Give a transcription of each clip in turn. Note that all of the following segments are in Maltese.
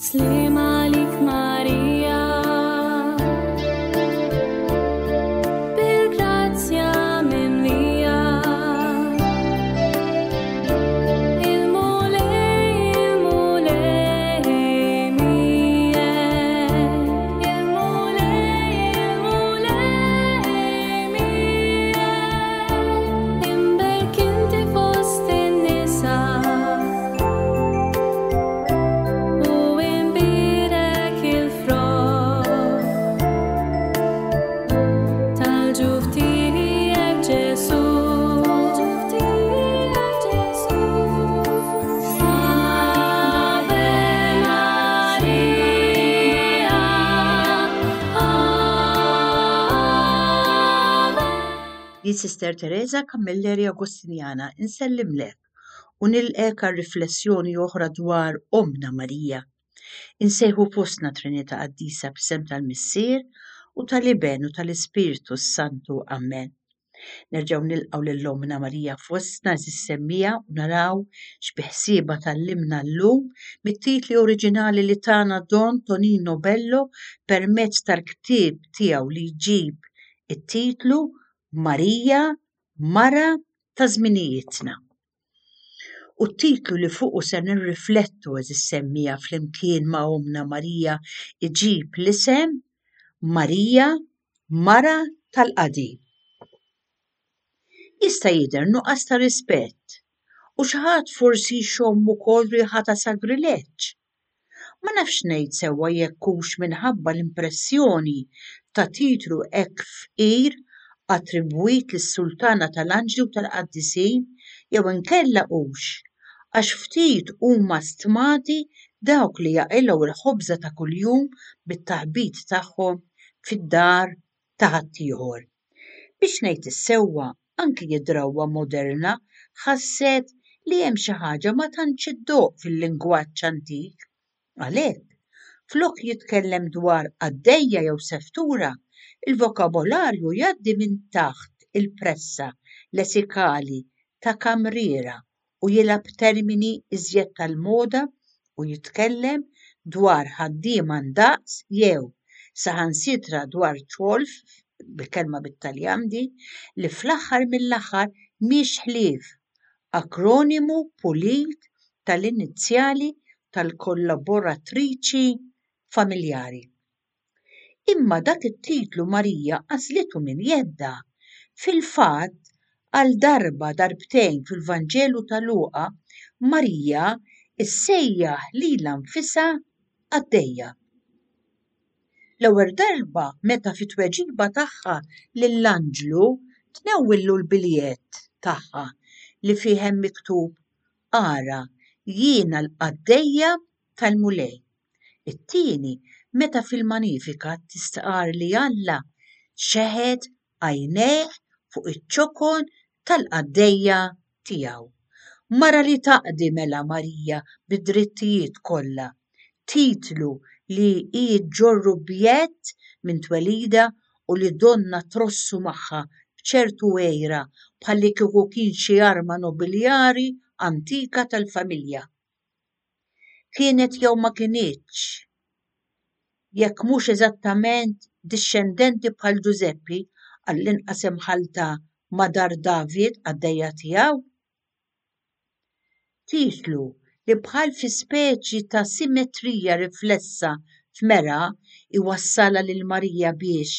Sliem għalik Marija, bil-grazzja mimlija. Il-Mulej, il-Mulej miegħek. Il-Mulej, il-Mulej miegħek. Imberk inti fost in-nisa. U imbierek il-frott tal-ġuf tiegħek Ġesù. Ave Maria, Ave. Jien Sister Teresa Camilleri Agostinjana insellimlek u nilqgħek għal riflessjoni oħra dwar Ommna Marija. Insejħu fostna Trinità Qaddisa fl-isem tal-Missier u tal-Iben u tal-Ispirtu s-Santu. Amen. Nerġgħu nilqgħu lil Ommna Marija fostna għeżież semmiegħa u naraw x'biħsiebha tgħallimna llum mit-titli oriġinali li tana Don Tonino Bello permezz tal-ktieb tiegħu li jġib it-titlu Marija Mara ta' żminijietna. U t-titlu li fuqu ser nirriflettu għeżież semmiegħa flimkien ma' Ommna Marija iġib l-isem Marija Mara tal-Qadi. Jista' jidher nuqqas ta' rispett u xi ħadd forsi jxomm ukoll riħa ta' sagrileġġ Ma nafx ngħid sewwa jekk hux minħabba l-impressjoni ta' titlu hekk fqir attribwit lis-Sultana tal-Anġli u tal-Qaddisin jew inkella hux għax ftit huma stmati dawk li jaqilgħu l-ħobża ta' kuljum bit-taħbit tagħhom fid-dar ta' ħaddieħor. Biex ngħid is-sewwa, anki d-drawwa moderna ħasset li hemm xi ħaġa ma tantx iddoqq fil-lingwaġġ antik. Għalhekk, flok jitkellem dwar qaddejja jew seftura, il-vokabolarju jgħaddi minn taħt il-pressa lesikali ta' kamriera u jilgħab b'termini iżjed tal-moda u jitkellem dwar ħaddiema ndaqs jew saħansitra dwar ċolf, bil-kelma bit-Taljan di, li fl-aħħar mill-aħħar mhix ħlief akronimu pulit tal-inizjali tal-kollaboratriċi familjari. Imma dak it-titlu Marija għażlitu minn jeddha. Fil-fatt, għal darba darbtejn fil-Vanġelu ta' Luqa, Marija ssejjaħ lilha nfisha qaddejja. L-ewwel darba meta fit-tweġiba tagħha lill-anġlu tnewwillu l-biljett tagħha li fih hemm miktub Ara, jiena l-qaddejja tal-Mulej. It-tieni, meta fil-Magnificat tistqarr li Alla xeħet għajnejh fuq iċ-ċokon tal-qaddejja tiegħu. Mara li taqdi mela Marija bid-drittijiet kollha, titlu li hi ġġorru b'jedd minn twelidha u li donnha trossu magħha b'ċertu għira bħallikieku kien xi arma nobiljari antika tal-familja. Kienet jew ma kinitx, jekk mhux eżattament dixxendenti bħal Ġużeppi, għall-inqas imħallta ma' dar David qaddejja tiegħu? Titlu li bħal fi speċi ta' simetrija riflessa f'mera jwassalha lil Marija biex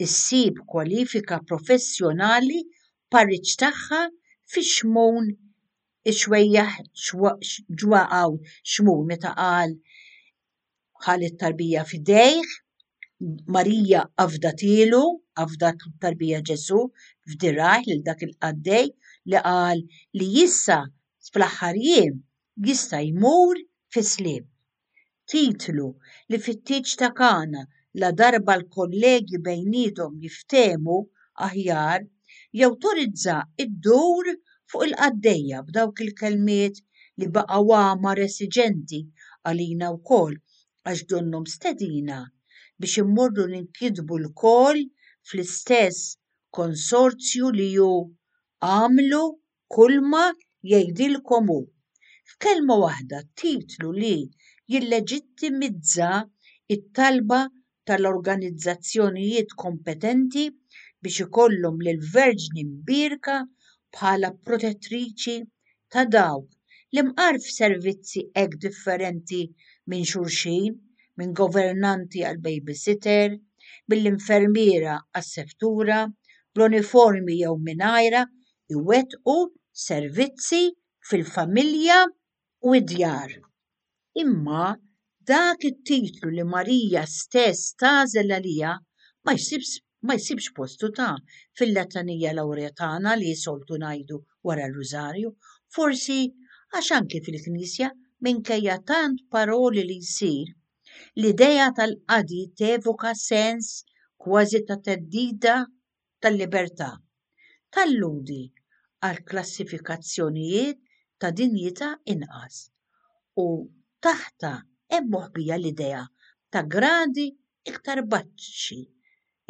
issib kwalifika professjonali parriċ tagħha fi Xmun ix-xwejjaħ ġwaqgħu Xmun meta qal ħa lit-tarbija f'idejh, Marija afdatilu, afdat tarbija Ġesù f'dirajh lil dak il-qaddej li qal li issa fl-aħħar jiem jista' jmur fis-sliem. Titlu li fit-tieġ ta' Kana ladarba l-kollegi bejniethom jiftehmu aħjar, jawtorizza ddur fuq il-qaddejja b'dawk il-kelmiet li baqgħu għamar esiġenti għalina wkoll għax donnhom stedina biex immorru ninkitbu lkoll fl-istess konsorzju li hu Agħmlu kulma jgħidilkom hu. F'kelma waħda titlu li jilleġittimizza t-talba tal-organizzazzjonijiet kompetenti biex ikollhom lill-Verġni Mbierka bħala protettriċi ta' dawk li mqar f'servizzi hekk differenti minn xulxin, minn governanti għal babysitter, mill-infermiera għas-seftura, bl-uniformi jew mingħajrha, iwettqu servizzi fil-familja u d-djar. Imma dak it-titlu li Marija stess tagħżel għaliha ma jsibx ma jsibx postu ta' fil-Latanija Lawretana li soltu ngħidu wara r-Rużarju, forsi għax anki fil-Knisja minkejja tant paroli li jsir, l-idea tal-qadi tevoka sens kważi ta' theddida tal-libertà, talludi għal klassifikazzjonijiet ta' dinjità inqas u taħtha hemm moħbija l-idea ta' gradi iktar baxxi,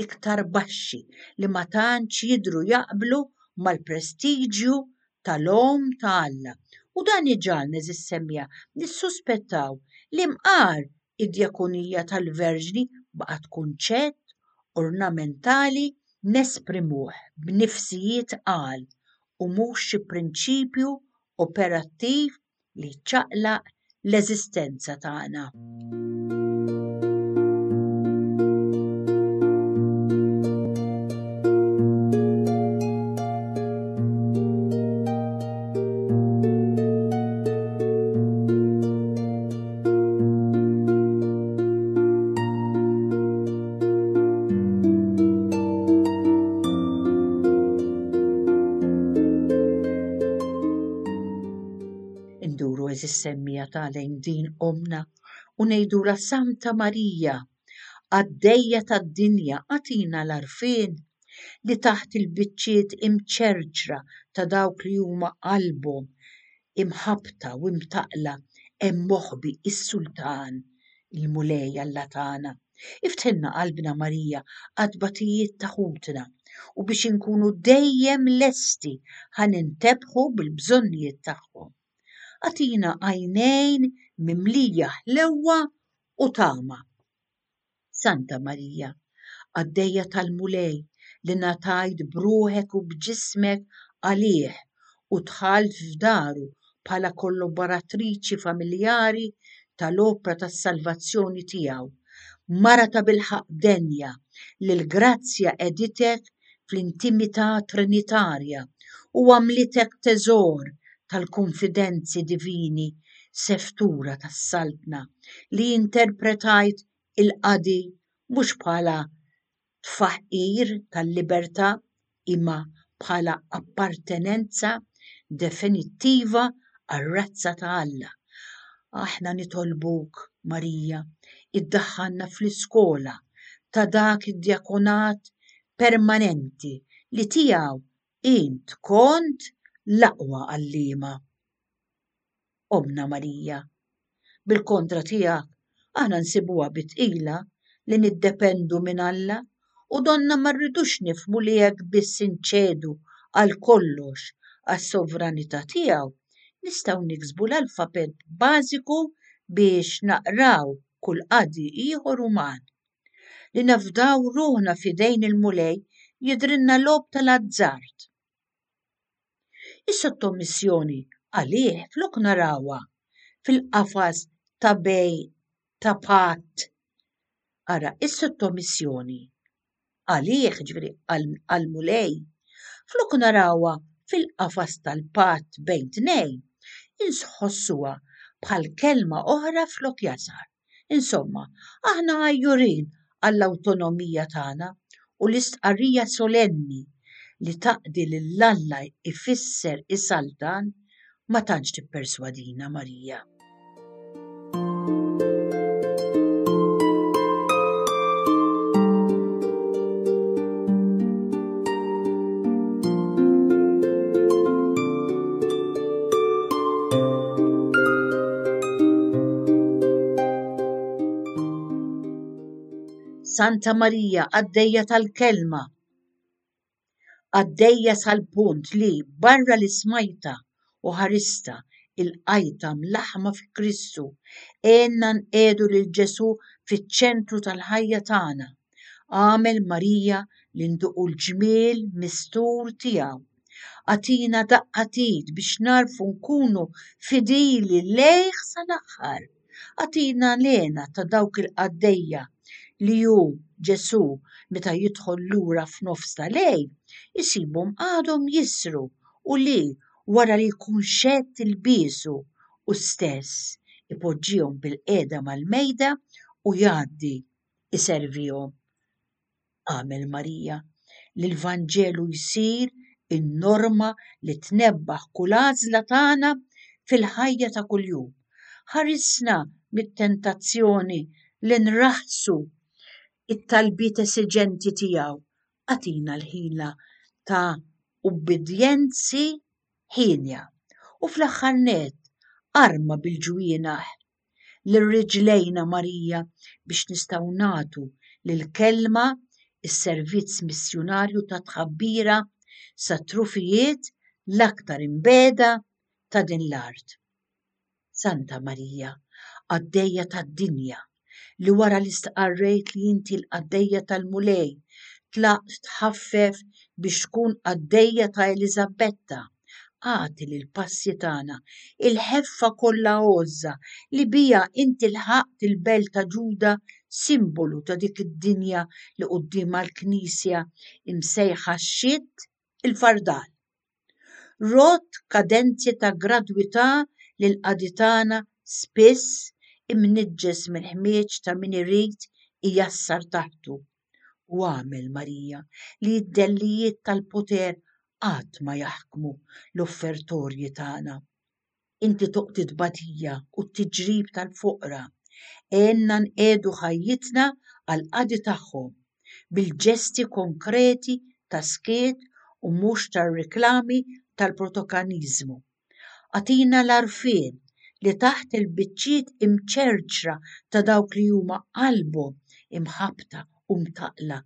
iktar baxxi li ma tantx jidhru jaqblu mal-prestiġju tal-Omm ta' Alla u dan iġagħalna għeżież semmiegħa nissuspettaw li mqar id-djakonija tal-Verġni baqgħet kunċett ornamentali nesprimuh b'nifsijiet tqal u mhux xi prinċipju operattiv li jċaqlaq l-eżistenza tagħna. Induru għeżież semmiegħa ta' lejn din Ommna u ngħidulha Santa Marija, qaddejja tad-dinja agħtina l-għarfien li taħt il-biċċiet imċerċra ta' dawk li huma qalbhom imħabbta u imtaqqla hemm moħbi s-Sultan, il-Mulej Alla tagħna. Iftħilna qalbna Marija għat-tbatijiet ta' ħutna u biex inkunu dejjem lesti ħa nintebħu bil-bżonnijiet tagħhom. Agħtina għajnejn mimlija ħlewwa u tama. Santa Marija, qaddejja tal-Mulej li ngħatajt b'ruħek u b'ġismek għalih u dħalt f'daru bħala kollaboratriċi familjari tal-opra tas-salvazzjoni tiegħu, mara tabilħaqq denja li l-grazzja qegħditek fl-intimità trinitarja u għamlitek teżor tal-kunfidenzi divini seftura tas-Saltna li interpretajt il-qadi mhux bħala tfaħħir tal-libertà imma bħala appartenenza definittiva għar-razza ta' Alla. Aħna nitolbuk, Marija, iddaħħalna fl-iskola ta' dak id-djakonat permanenti li tiegħu int kont l-aqwa għalliema. Ommna Marija. Bil-kontra tiegħek, aħna nsibuha bi tqila li niddependu minn Alla u donna ma rridux nifhmu li jekk biss inċedu għal kollox għas-sovranità tiegħu, nistgħu niksbu l-alfabett bażiku biex naqraw kull qadi ieħor uman. Li nafdaw ruħna f'idejn il-Mulej jidhrilna logħob tal-azzard. Is-sottomissjoni għalih flok narawha fil-qafas ta' bejgħ ta' patt. Ara, is-sottomissjoni għalih, ġifieri għall-Mulej, flok narawha fil-qafas tal-patt bejn tnejn, inħossuha bħal kelma oħra flok jasar. Insomma, aħna għajjurin għall-awtonomija tagħna u l-istqarrija solenni li taqdi lil Alla jfisser isaltan ma tantx tipperswadina, Marija. Santa Marija qaddejja tal-Kelma, qaddejja sal-punt li barra li smajtha u ħaristha. Il-qajta mlaħħma fi Kristu, għinna nqiegħdu lil Ġesù fiċ-ċentru tal-ħajja tagħna. Agħmel Marija li nduqu l-ġmiel mistur tiegħu. Agħtina daqqa t'id biex nagħrfu nkunu fidili lejh sal-aħħar. Agħtina l-hena ta' dawk il-qaddejja li hu, Ġesù, meta jidħol lura f'nofs ta' lejl, isibhom għadhom jisru u li, wara li jkun xedd ilbiesu hu stess, ipoġġihom bilqiegħda mal-mejda u jgħaddi iservihom. Agħmel, Marija, li l-Vanġelu jsir in-norma li tnebbaħ kull għażla tagħna fil-ħajja ta' kuljum. Ħarisna mit-tentazzjoni li nraħħsu t-talbiet esiġenti tiegħu. Agħtina l-ħila ta' ubbidjenzi hienja. U fl-aħħar nett, arma bil-ġwienaħ lil riġlejna Marija biex nistgħu nagħtu lill-Kelma s-servizz missjunarju ta' tħabbira sat-trufijiet l-aktar imbiegħda ta' din l-art. Santa Marija, qaddejja tad-dinja, li wara li stqarrejt li inti l-qaddejja tal-Mulej, tlaqt tħaffef biex tkun qaddejja ta' Eliżabetta, agħti lill-passi tagħna l-ħeffa kollha għożża li biha inti lħaqt il-belt ta' Ġuda simbolu ta' dik id-dinja li quddiemha l-Knisja imsejħa xxitt il-fardal. Rodd kadenzi ta' gradwità lill-qadi tagħna spiss imniġġes mill-ħmieġ ta' min irid ijassar taħtu. U agħmel, Marija, li d-dellijiet tal-poter qatt ma jaħkmu l-offertorji tagħna. Inti toqt it-tbatija u t-tiġrib tal-foqra. Għinna nqiegħdu ħajjitna għall-qadi tagħhom, bil-ġesti konkreti ta' skiet u mhux tar-riklami tal-protokaniżmu. Agħtina l-għarfien li taħt il-biċċiet imċerċra ta' dawk li huma qalbhom imħabbta u mtaqqla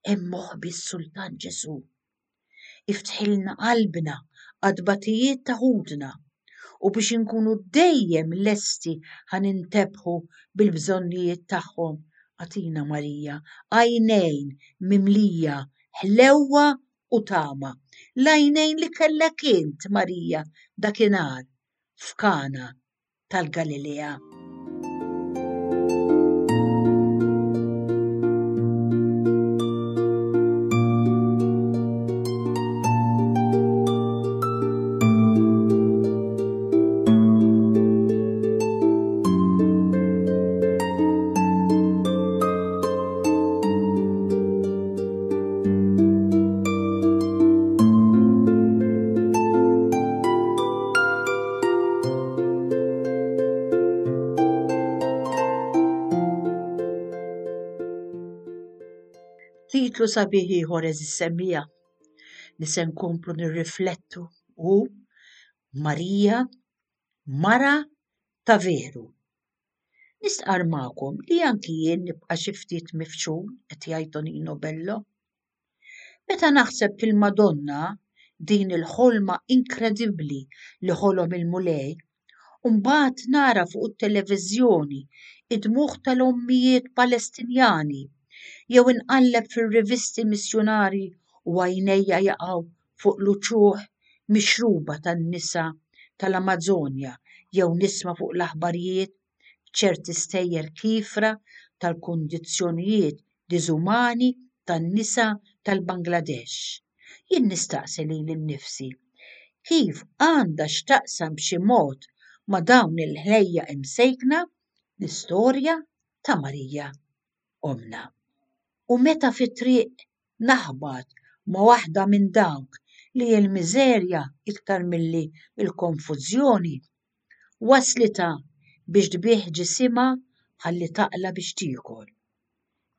hemm moħbi s-Sultan Ġesù. Iftħilna qalbna għat-tbatijiet ta' ħutna u biex inkunu dejjem lesti ħa nintebħu bil-bżonnijiet tagħhom, agħtina Marija għajnejn mimlija ħlewwa u tama, l-għajnejn li kellek int, Marija, dakinhar f'Kana tal-Galilea. Titlu sabiħ ieħor eżis semmija li se nkomplu nirriflettu hu Marija Mara ta' Veru. Nistqarr magħkom li anki jien nibqa' xi ftit mifxul, qed jgħid Tonino Bello. Meta naħseb fil-Madonna, din il-ħolma inkredibbli li ħolom il-Mulej, u mbagħad nara fuq it-televiżjoni id-dmugħ tal-ommijiet Palestinjani, jew inqalleb fir-rivisti missjunarji u għajnejja jaqgħu fuq l-uċuħ mixruba tan-nisa tal-Amażonja jew nisma' fuq l-aħbarijiet ċerti stejjer kiefra tal-kundizzjonijiet diżumani tan-nisa tal-Bangladesh. Jien nistaqsi lili nnifsi, kif għandha x'taqsam b'xi mod ma' dawn il-ħlejjaq imsejkna l-istorja ta' Marija ommna? U meta fit-triq naħbat ma' waħda minn dawk li l-miżerja iktar milli l-konfużjoni wasslitha biex tbigħ ġisimha ħalli taqla' biex tiekol.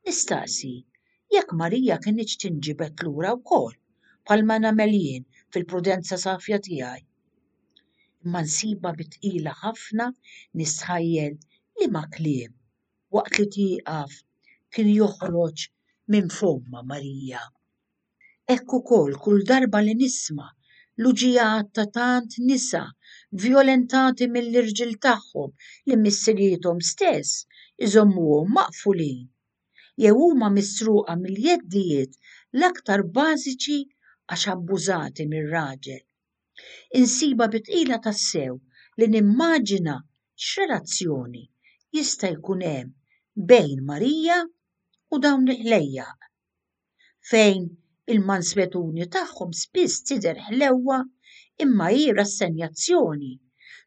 Nistaqsi jekk Marija kinitx tinġibed lura wkoll bħalma nagħmel jien fil-prudenza safja tiegħi. Imma nsibha bi tqila ħafna nistħajjel liema kliem waqt li tieqaf kien joħroġ minn fommha Marija. Hekk ukoll kull darba li nisma' L-uġigħat ta' tant nisa vjolentati mill-irġiel tagħhom li missiriethom stess iżommuhom maqfulin jew huma misruqa mill-jeddijiet l-aktar bażiċi għax abbużati mir-raġel. Insibha bi tqila tassew li nimmaġina x'relazzjoni jista' jkun hemm bejn Marija u dawn il-ħlejjaq, fejn il-manswetuni tagħhom spiss tidher ħlewwa imma hi rassenjazzjoni,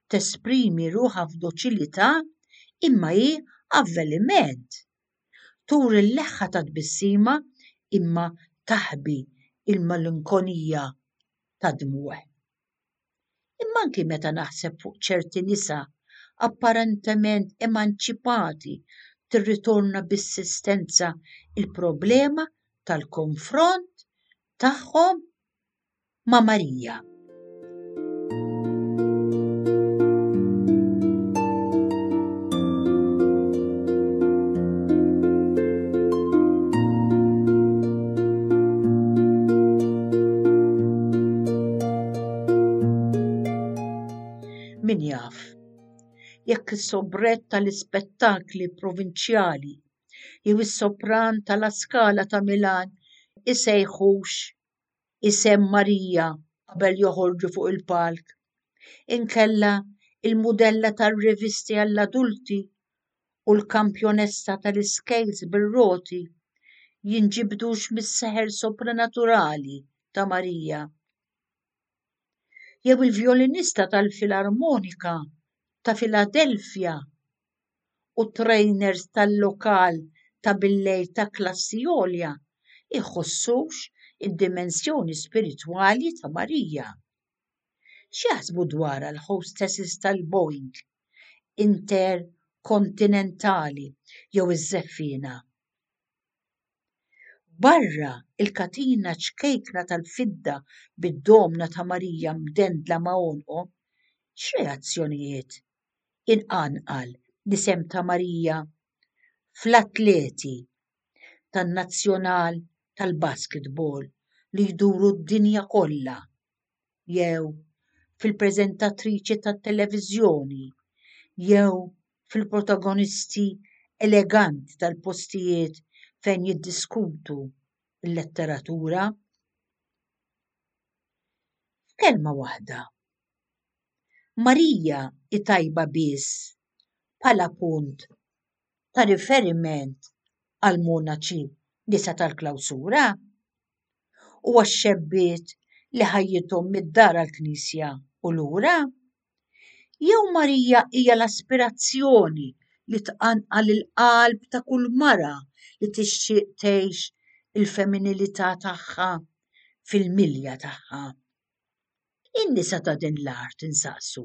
tesprimi ruħha f'doċilità imma hi avveliment, turi l-leħħa ta' tbissima imma taħbi l-malinkonija tad-dmugħ. Imma anki meta naħseb fuq ċerti nisa apparentement emanċipati tirritorna b'insistenza l-problema tal-konfront tagħhom ma' Marija. Min jaf, jekk is-sobrett tal-ispettakli provinċjali jew is-sopran ta' La Scala ta' Milan isejħux isem Marija qabel joħorġu fuq il-palk, inkella il-mudella tar-rivisti għall-adulti u l-kampjonessa tal-iskejts bir-roti jinġibdux mis-seħer sopranaturali ta' Marija. Jew il-vjolinista tal-Filarmonika ta' Philadelphia u t-trainers tal-lokal ta' billejl ta' klassi għolja jħossux id-dimensjoni spiritwali ta' Marija. X'jaħsbu dwarha l-hostesses tal-Boeing Interkontinentali jew iż-żeffiena? Barra l-katina ċkejkna tal-fidda bid-domna ta' Marija mdendla ma' għonqhom, x'reazzjonijiet inqanqal l-isem ta' Marija fl-atleti tan-nazzjonal tal-basketball li jduru d-dinja kollha jew fil-preżentatriċi tat-televiżjoni jew fil-protagonisti eleganti tal-postijiet fejn jiddiskutu l-letteratura. F'kelma waħda, Marija hi tajba biss bħala punt ta' riferiment għall-monaċi nisa tal-klawsura u għax-xebbiet li ħajjithom mid-dar għall-knisja u lura? Jew Marija hija l-aspirazzjoni li tqanqal il-qalb ta' kull mara li tixtieq tgħix il-femminilità tagħha fil-milja tagħha? In-nisa ta' din l-art, insaqsu,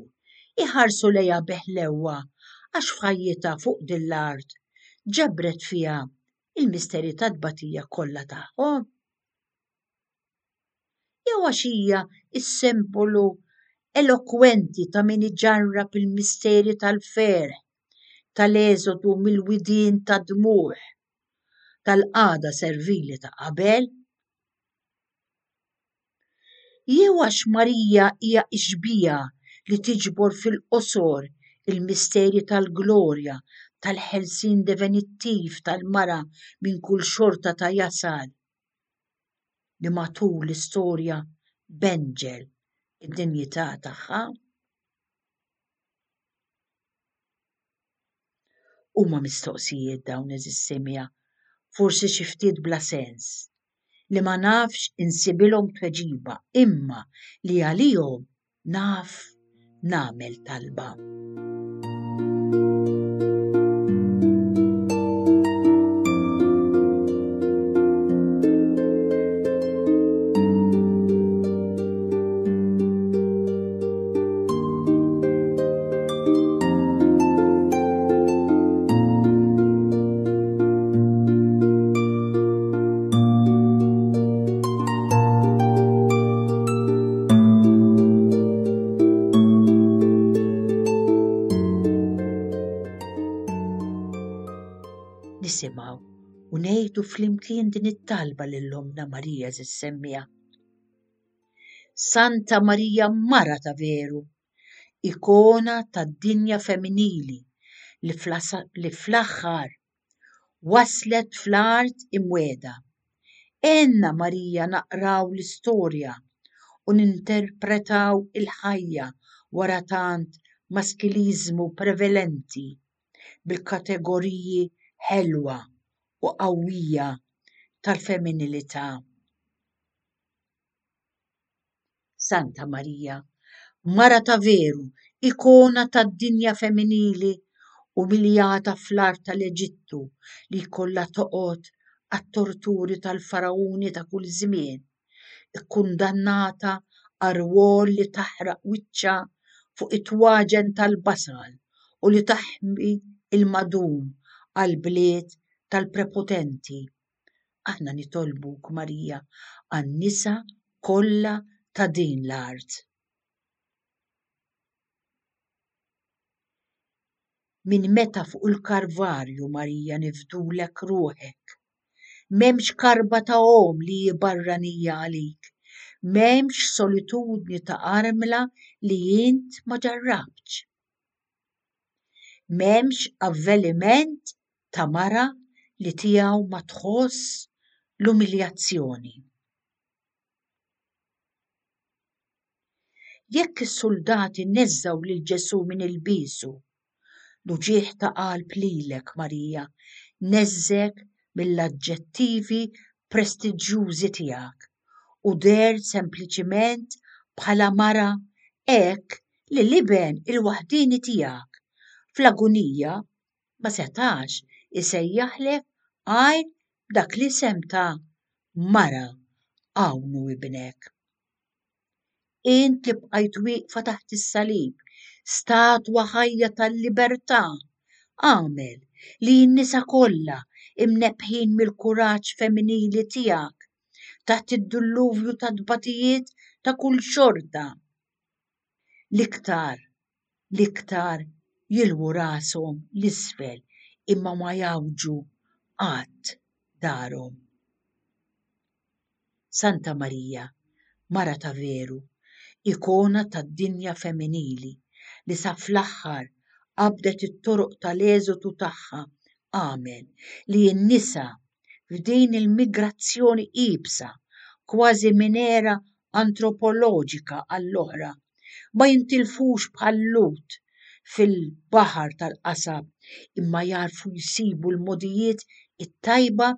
iħarsu lejha bi ħlewwa għax f'ħajjitha fuq din l-art ġabret fiha il-misteri tat-tbatija kollha tagħhom? Jew għax hija s-simbolu elokwenti ta' min iġarrab il-misteri tal-ferħ, tal-eżodu mill-widien tad-dmugħ, tal-qagħda servili ta' qabel? Jew għax Marija hija x-xbieha li tiġbor fil-qosor il-misteri tal-glorja, tal-ħelsien definittiv tal-mara minn kull xorta ta' jasar li matul l-istorja benġel id-dinjità tagħha? Huma mistoqsijiet dawn għeżież semiegħa, forsi xi ftit bla sens, li ma nafx insibilhom tweġiba imma li għalihom naf nagħmel talba. Nisimgħu u ngħidu flimkien din it-talba lil Ommna Marija żis-semmiegħa. Santa Marija mara ta' veru, ikona tad-dinja femminili li fl-aħħar waslet fl-art imwiegħda. Għinna Marija naqraw l-istorja u ninterpretaw il-ħajja wara tant maskiliżmu prevalenti bil-kategoriji ħelwa u qawwija tal-femminilità. Santa Marija, mara ta' veru, ikona tad-dinja femminili umiljata fl-art tal-Eġittu li jkollha toqgħod għat-torturi tal-faragħuni ta' kull żmien, ikkundannata għar-rwol li taħraq wiċċha fuq it-twaġen tal-basal u li taħmi l-madum għall-bliet tal-prepotenti. Aħna nitolbuk, Marija, għan-nisa kollha ta' din l-art. Minn meta fuq il-Karvarju, Marija, nifdulek ruħek. M'hemmx karba ta' omm li hi barranija għalik, m'hemmx solitudni ta' armla li int ma ġarrabtx. M'hemmx avveliment ta' mara li tiegħu ma tħoss l-umiljazzjoni. Jekk is-suldati neżżgħu lil Ġesù minn ilbiesu, l-uġigħ ta' qalb lilek, Marija, neżżgħek mill-aġġettivi prestiġjużi tiegħek u dehert sempliċiment bħala mara hekk li l-Iben il-waħdieni tiegħek, fl-agunija, ma setax isejjaħlek għajr b'dak l-isem ta' mara, hawn hu ibnek. Int li bqajt wieqfa taħt is-salib, statwa ħajja tal-libertà, agħmel li n-nisa kollha imnebbħin mill-kuraġġ femminili tiegħek taħt id-dulluvju ta' tbatijiet ta' kull xorta, l-iktar l-iktar jilwu rashom 'l isfel imma ma jgħawġu qatt darhom. Santa Marija, mara ta' veru, ikona tad-dinja femminili li sa fl-aħħar qabdet it-toroq tal-eżodu tagħha agħmel li n-nisa f'din il-migrazzjoni iebsa kważi minn era antropoloġika għall-oħra, ma jintilfux bħal-Lhud fil-baħar tal-qasab imma jagħrfu jsibu l-mogħdijiet it-tajba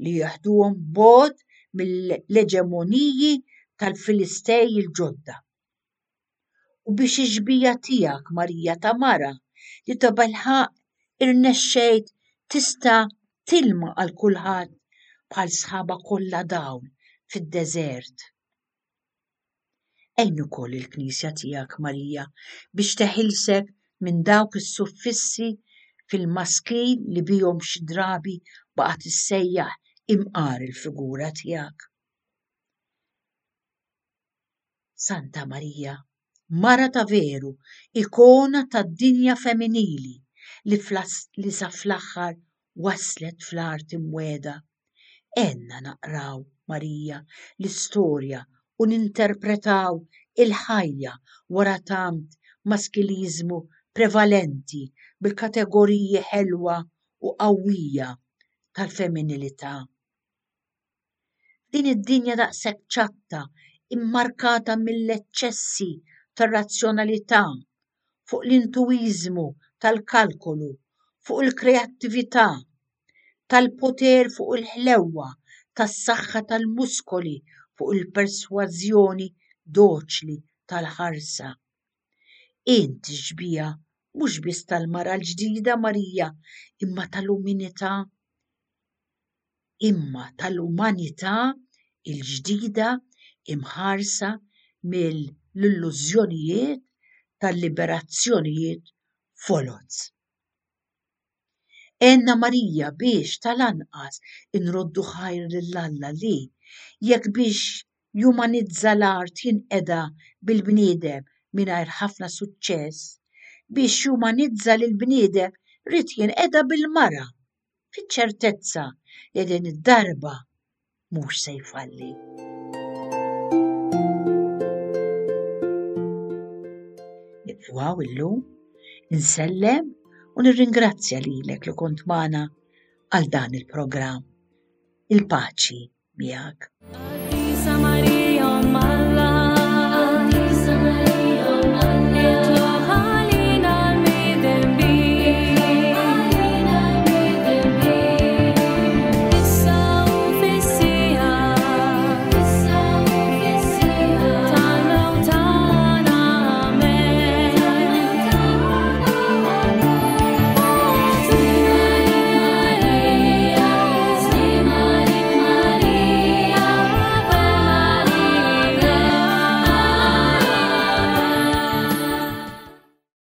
li jeħduhom bogħod mill-eġemoniji tal-Filistej il-ġodda. U biex ix-xbieha tiegħek, Marija ta' mara, li tabilħaqq irnexxejt tista' tilma għal kulħadd bħal sħaba kollha dawl fid-deżert. Għin ukoll il-Knisja tiegħek, Marija, biex teħilsek minn dawk is-suffissi fil-maskil li bihom xi drabi baqgħet issejjaħ imqar il-figura tiegħek. Santa Marija, mara ta' veru, ikona tad-dinja femminili li li sa fl-aħħar waslet fl-art imwiegħda. Għenna naqraw, Marija, l-istorja u ninterpretaw il-ħajja wara tant maskiliżmu prevalenti bil-kategoriji ħelwa u qawwija tal-femminilità. F'din id-dinja daqshekk ċatta, immarkata mill-eċċessi tar-razzjonalità, fuq l-intuwiżmu tal-kalkolu, fuq il-kreattività, tal-poter fuq il-ħlewwa, tas-saħħa tal-muskoli fuq il-persważjoni doċli tal-ħarsa. Int ix-xbieha mhux biss tal-mara l-ġdida Marija imma tal-uminità imma tal-umanità l-ġdida imħarsa mill-illużjonijiet tal-liberazzjonijiet foloz. Għenna Marija biex tal-anqas inroddu ħajr lil Alla li, jekk biex jumanizza l-art jinqeda bil-bniedem mingħajr ħafna suċċess, biex jumanizza lill-bniedem ried jinqeda bil-mara fiċ-ċertezza li din id-darba mhux se jfalli. Nieqfu hawn illum, insellem u nirringrazzja lilek li kont magħna għal dan il-programm. Il-paċi miegħek. Qaddisa Marija, Omm Alla.